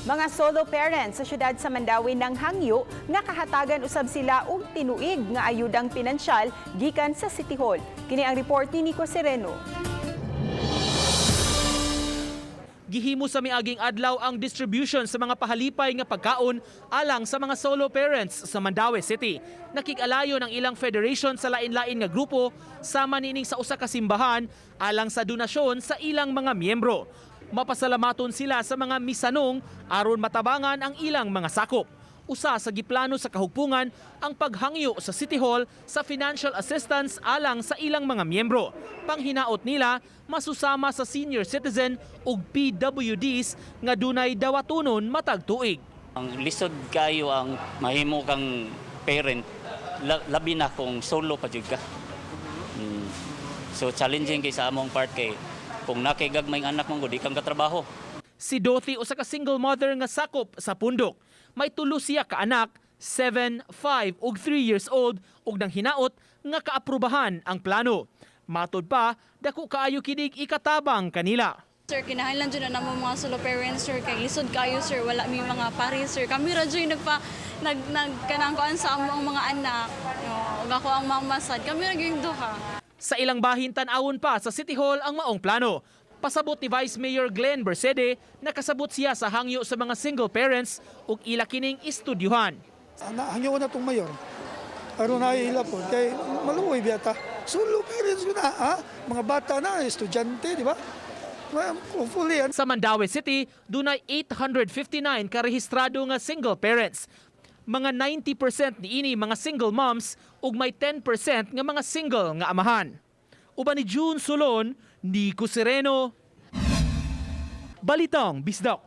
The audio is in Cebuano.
Mga solo parents sa syudad sa Mandaue nanghangyo nga kahatagan usab sila og tinuig nga ayudang pinansyal gikan sa City Hall. Kini ang report ni Nico Sereno. Gihimo sa miaging adlaw ang distribution sa mga pahalipay nga pagkaon alang sa mga solo parents sa Mandaue City. Nakig-alayon ang ilang federation sa lain-lain nga grupo sama nining sa usa ka simbahan alang sa donasyon sa ilang mga miyembro. Mapasalamaton sila sa mga misanong aron matabangan ang ilang mga sakop. Usa sa giplano sa kahugpungan ang paghangyo sa City Hall sa financial assistance alang sa ilang mga miyembro. Panghinaot nila, masusama sa senior citizen ug PWDs nga dunay dawatonon matag tuig. Ang lisod kayo ang mahimo kang parent, labi na kung solo pa jud ka. So challenging kay sa among part kay kung nakay gagmayng anak mo di kang katrabaho. Si Dothy, usa ka single mother nga sakop sa pundok. May tulo siya ka anak, 7, 5 ug 3 years old, ug nang hinaot nga kaaprubahan ang plano. Matod pa, dako kaayo kinig ikatabang kanila. Sir, kinahanglan jud na namo mga solo parents, sir, kay lisod kayo, sir, wala mi mga pari, sir. Kami ra jud nagpa nag nag kanang kuan sa among mga anak. No, ug ako ang mama sad. Kami ra gyud duha. Sa ilang bahin, tan-awon pa sa City Hall ang maong plano. Pasabot ni Vice Mayor Glenn Bercede, nakasabot siya sa hangyo sa mga single parents ug ila kining istudyuhan. Ana, hangyo ko na itong mayor. Aron na ila po. Kay maluoy biyata. Solo parents ko na, ha? Mga bata na, estudyante, di ba? Hopefully, Sa Mandaue City, dunay 859 karehistrado nga single parents. Mga 90% niini mga single moms ug may 10% nga mga single nga amahan. Uban ni June Solon, Nico Sereno, Balitang Bisdak.